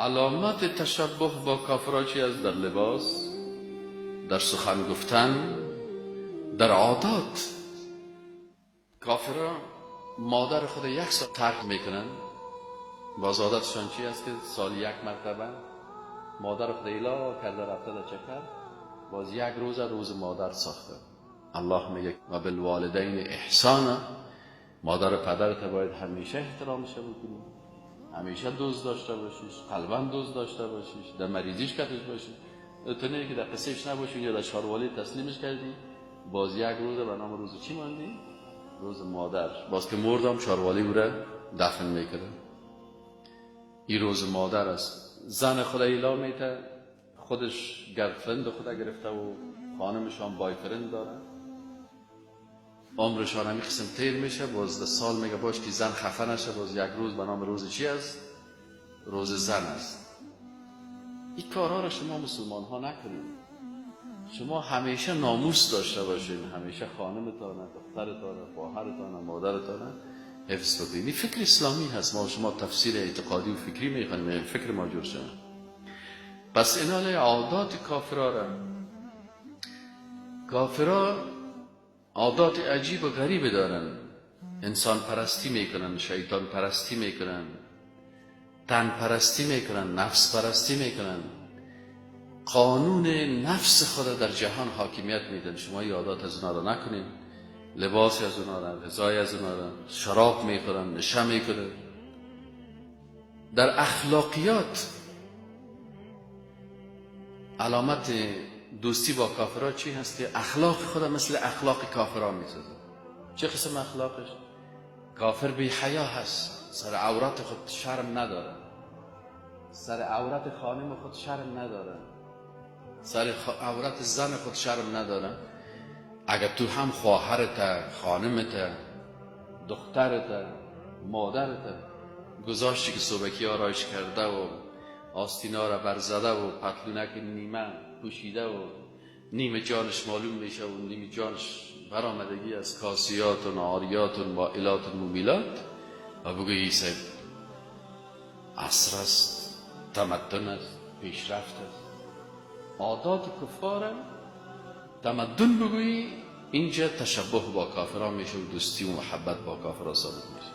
علامت تشبه با کافرها چی است؟ در لباس، در سخن گفتن، در عادات. کافرها مادر خود یک سال ترک میکنن. باز عادتشان چی است که سال یک مرتبه مادر خود ایلا کرده رفته در چکر، باز یک روز روز مادر ساخته. الله میگه و بالوالدین احسانا، مادر و پدرت باید همیشه احترامش بکنی، همیشه دوست داشته باشیش، قلبا دوست داشته باشیش، در مریضیش کتش باشی، تو نه که در قصهش نباشی یا در شاروالی تسلیمش کردی. باز یک روز به نام روز چی ماندی؟ روز مادر. باز که مردم شاروالی او را دفن میکرده. این روز مادر است. زن خود ایلا میته، خودش girlfriend خود گرفته و خانمشان boyfriend داره، عمرشان همی قسم تیر میشه. باز ده سال میگه باش که زن خفه نشه، باز یک روز به نام روز چی است؟ روز زن است. این کارها را شما مسلمان ها نکنید. شما همیشه ناموس داشته باشین، همیشه خانمتان، دخترتان، خواهرتان، مادرتان حفظ بکنید. این فکر اسلامی هست. ما شما تفسیر اعتقادی و فکری میخوانیم، فکر ما جور شد. پس اینال عادات کافرها را، کافرها عادات عجیب و غریب دارن. انسان پرستی میکنن، شیطان پرستی میکنن، تن پرستی میکنن، نفس پرستی میکنن. قانون نفس خود در جهان حاکمیت میدن. شما عادات از اونا را نکنین، لباس از اونا را، غذای از اونا را، شراب میخورن، نشه میکنن. در اخلاقیات علامت دوستی با کافرها چی هست؟ که اخلاق خود مثل اخلاق کافرها میسازه. چه قسم اخلاقش؟ کافر بی حیا هست، سر عورت خود شرم نداره، سر عورت خانم خود شرم نداره، سر عورت زن خود شرم نداره. اگر تو هم خواهرت، خانمت، دخترت، مادرت گذاشتی که صبحکی آرایش کرده و آستینا را برزده و پتلونک نیمه پوشیده و نیمه جانش معلوم میشه و نیمه جانش برآمدگی از کاسیات و عاریات و مائلات و ممیلات، و بگویی صاحب عصر است، تمدن است، پیشرفت است. عادات کفار تمدن بگویی، اینجا تشبه با کافران میشه و دوستی و محبت با کافران ثابت میشه.